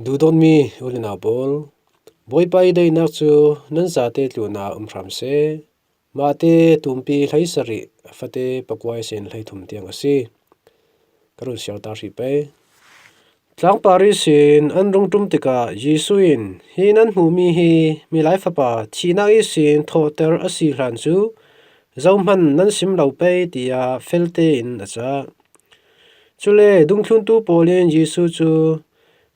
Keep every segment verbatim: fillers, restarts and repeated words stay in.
Duhdawtmi u le nau pawl, Bawipa i daihnak cu nan zate tlunah um hram seh. Mate tumpi hleisarih, fate pakua ihsin hleithum tiang a si. Ka run siar ta hrih pei. Tlangpar ihsin an rung ṭum tikah Jesuh in, "Hi nan hmuhmi hi Milai Fapa thihnak ihsin thawhter a si hlan cu zohman nan sim lo pei," tiah fel tein a cah. Cule dungthluntu pawl in Jesuh cu,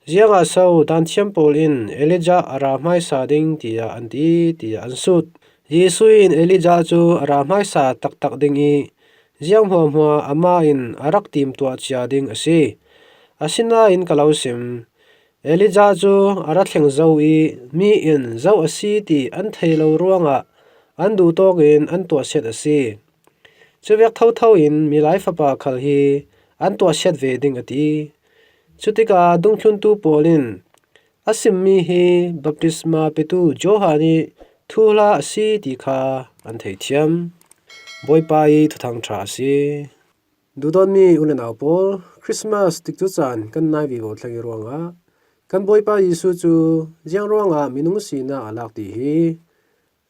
"Ziangah so daanthiam pawl in Elijah a ra hmaisa ding tiah an ti?" tiah an sut. Jesuh in Elijah cu a ra hmaisa taktak ding i, ziang hmuahhmuah amah in a rak timtuah cia ding a si. Asinain ka lo sim, Elijah cu a ra thleng zo i, mi in zo a si ti an thei lo ruangah an duhtawk in an tuahsiat a si. Cuvek thotho in Milai Fapa khal hi an tuahsiat ve ding, a ti. Cutikah dungthluntu pawl in, "A simmi hi baptisma petu Johan i thuhla a si," ti kha an thei thiam. Bawipa i Thuthang ṭha a si. Duhdawtmi u le nau pawl, Christmas tikcu caan kan nai vivo thlang i ruangah kan Bawipa Jesuh cu ziang ruangah minung sinak a lak ti hi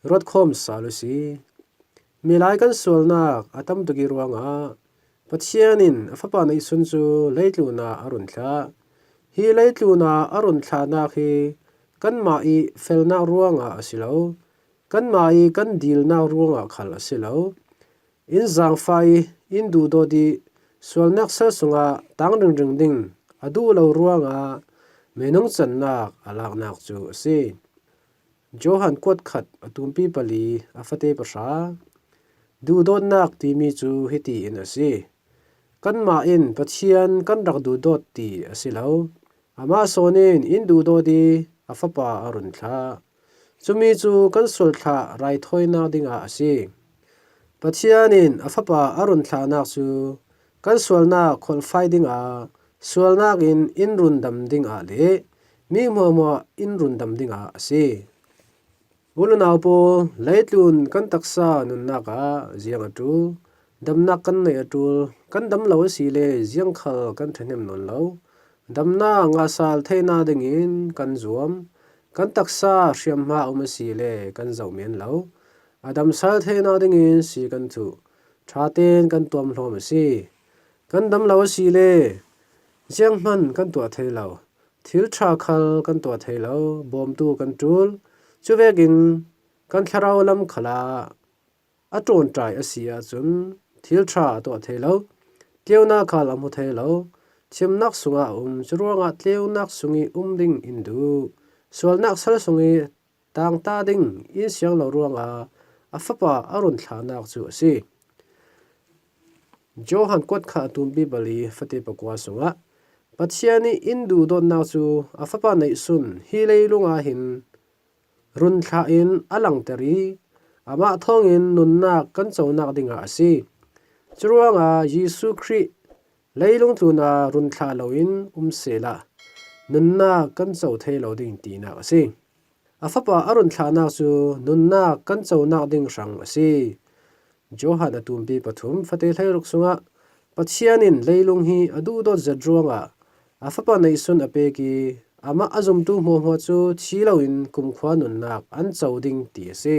ruatkhawm sal u si. Milai kan sualnak a tam tuk i ruangah Pathian in a Fapa neihsun cu leitlun ah a run thlah. Hi leitlun ah a run thlahnak hi kanmah i felnak ruangah a si lo, kanmah i kan dilnak ruangah khal a si lo. In zaangfah i, in duhdawt i, sualnak sal sungah tang ringring ding a duh lo ruangah minung cannak a laknak cu a si. Johan kuat khat a tumpi pali a fate pahra. Duhdawtnak timi cu hiti in a si. Kanmah in Pathian kan rak duhdawt ti a si lo. Amah sawn in in duhdawt i a Fapa a run thlah. Cumi cu kan sualthlah raithawinak dingah a si. Pathian in a Fapa a run thlahnak cu kan sualnak khualfai dingah, sualnak in in rundam dingah le mi hmuahhmuah in rundam dingah a si. U le nau pawl, leitlun kan taksa nunnak ah ziang a ṭul, damnak kan neih a ṭul, kan dam lo asile ziang khal kan ṭhahnem nawn lo. Damnak ngahsal theihnak dingin kan zuam, kan taksa hriamhma a um asile kan zoh men lo. A damsal theihnak dingin si kan thuh, ṭha tein kan tuamhlawm a si. Kan dam lo asile zianghman kan tuah thei lo, thil ṭha khal kan tuah thei lo, bawmtu kan ṭul. Cuvekin kan thlarau lam khalah a ṭawnṭai a si ahcun thil ṭha a tuah thei lo, tleunak khal a hmu thei lo. Thiamnak sungah a um, curuangah tleunak sung i um ding in duh. Sualnak sal sung i tangta ding in siang lo ruangah a Fapa a run thlahnak cu a si. Johan kuat khat a tumpi pali fate pakua sungah Pathian i in duhdawtnak cu a Fapa neihsun hi leilung ah hin run thlah in a langter i, amah thawngin nunnak kan conak dingah a si. Curuangah Jesuh Khrih leilung tlunah run thlah loin um sehla nunnak kan co thei lo ding tinak a si. A Fapa a run thlahnak cu nunnak kan conak ding hrang a si. Johan a tumpi pathum fate hleiruk sungah Pathian in leilung hi a duhdawt zet ruangah a Fapa neihsun a pek i, amah a zumtu hmuahhmuah cu thi loin kumkhua nunnak an co ding ti a si.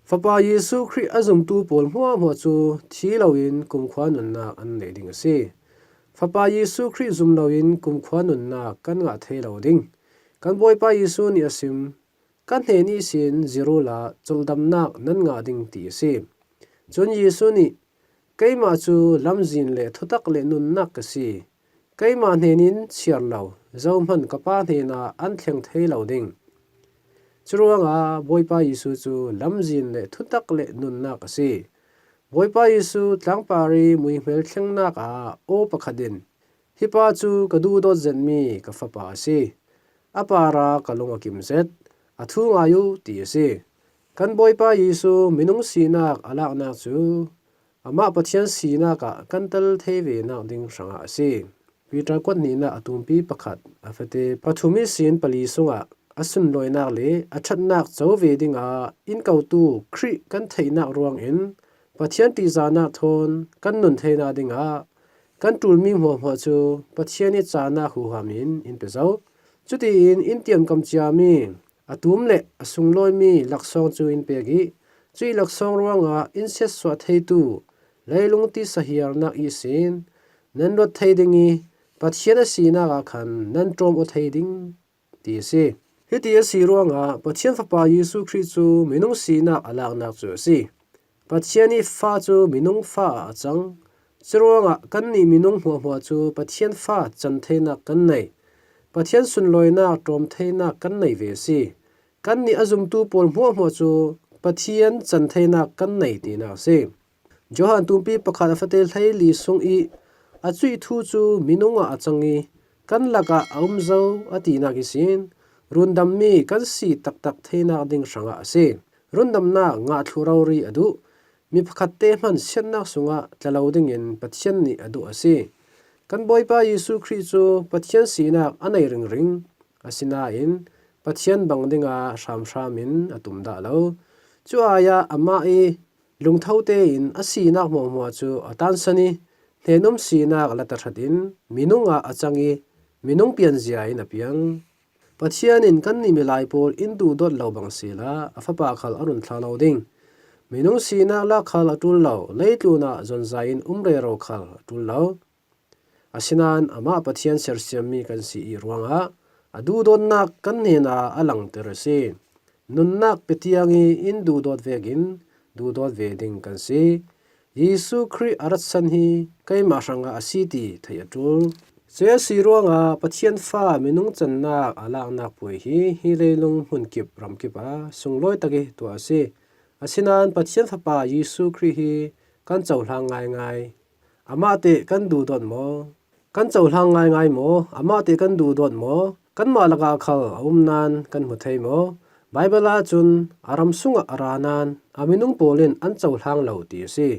Fapa Jesuh Khrih a zumtu pawl hmuahhmuah cu thi loin kumkhua nunnak an neih ding a si. Fapa Jesuh Khrih zum loin kumkhua nunnak kan ngah thei lo ding. Kan Bawipa Jesuh nih a sim, "Ka hnen ihsin zir uhla colhdamnak nan ngah ding," ti a si. Cun Jesuh nih, "Keimah cu lamzin le thutak le nunnak ka si. Keimah hnen in chiar lo, zohman ka Pa hnenah an thleng thei lo ding." Curuangah Bawipa Jesuh cu lamzin le thutak le nunnak a si. Bawipa Jesuh tlangpar i muihmel thlengnak ah aw pakhat in, "Hi pa cu ka duhdawt zetmi ka fapa a si. A parah ka lung a kim zet. A thu ngai uh," ti a si. Kan Bawipa Jesuh minung sinak a laknak cu amah Pathian sinak ah kan tel thei venak ding hrangah a si. Peter kuat hnihnak a tumpi pakhat a fate pathum ihsin pali sungah a sunlawinak le a ṭhatnak co ve dingah in kotu Khrih kan theihnak ruangin Pathian ṭihzahnak thawn kan nun theinak dingah kan ṭulmi hmuahhmuah cu Pathian i cahnak huham in in pe zo. Cutiin in tiamkam ciami a tum le a sunglawimi laksawng cu in pek ih, cuih laksawng ruangah in siatsuah theitu leilung tisa hiarnak ihsin nan luat thei ding ih, Pathian a sinak ah khan nan ṭawm aw thei ding, ti a si. Hiti a si ruangah Pathian Fapa Jesuh Khrih cu minung sinak a laknak cu a si. Pathian ih fa cu minung fa ah a cang. Curuangah kannih minung hmuahhmuah cu Pathian fa can theinak kan nei. Pathian sunlawinak ṭawm theinak kan nei ve a si. Kannih a zumtu pawl hmuahhmuah cu Pathian can theinak kan nei tinak a si. Johan tumpi pakhat a fate hleili sungih a cuih thu cu minung ah a cang ih, kan lakah a um zo a tinak ihsin rundammi kan si taktak theinak ding hrangah a si. Rundamnak ngah thluh rori a duh. Mi pakhatte hman siatnak sungah tla lo dingin Pathian nih a duh a si. Kan Bawipa Jesuh Khrih cu Pathian sinak a nei ringring, asinain Pathian bang dingah hramhram in a tum dah lo. Cu ai-ah amah ih lungtho tein a sinak hmuahhmuah cu a tansan ih, hnen-um sinak la tahratin minung ah a cang ih, minung pianzia in a piang. Pathian in kannih milai pawl in duhdawt lo bang sila a Fapa khal a run thlang lo ding. Minung sinak lak khal a ṭul lo, leitlun ah zonzai in um rero khal a ṭul lo. Asinain amah Pathian sersiammi kan si ih ruangah a duhdawtnak kan hnenah a langter a si. Nunnak pe tiang ih in duhdawt vekin duhdawt ve ding kan si. Jesuh Khrih a ratsan hi keimah hrangah a si ti theih a ṭul. Cuih a si ruangah Pathian fa minung cannak a laknak puai hi, hi leilung hmunkip ramkip ah sunglawi tak ih tuah a si. Asinain Pathian Fapa Jesuh Khrih hi kan cohlang ngaingai. Amah teh kan duhdawt maw? Kan cohlang ngaingai maw? Amah teh kan duhdawt maw? Kanmah lakah khal a um nan kan hmu thei maw? Baibal ahcun a ram sungah a ra nan a minung pawl in an cohlang lo ti a si.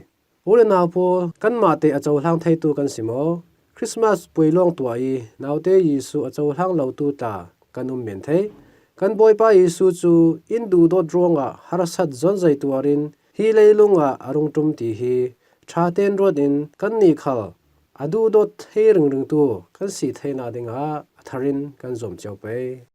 U le nau pawl, kanmah teh a cohlang theitu kan si maw? Christmas puai lawng tuah ih naute Jesuh a cohlang lotu tla kan um men thei. Kan Bawipa Jesuh cu in duhdawt ruangah harsat zawn zei tuarin hi leilung ah a rung ṭum ti hi ṭha tein ruat in kannih khal a duhdawt thei ringringtu kan si theinak dingah a thar in kan zuam cio pei.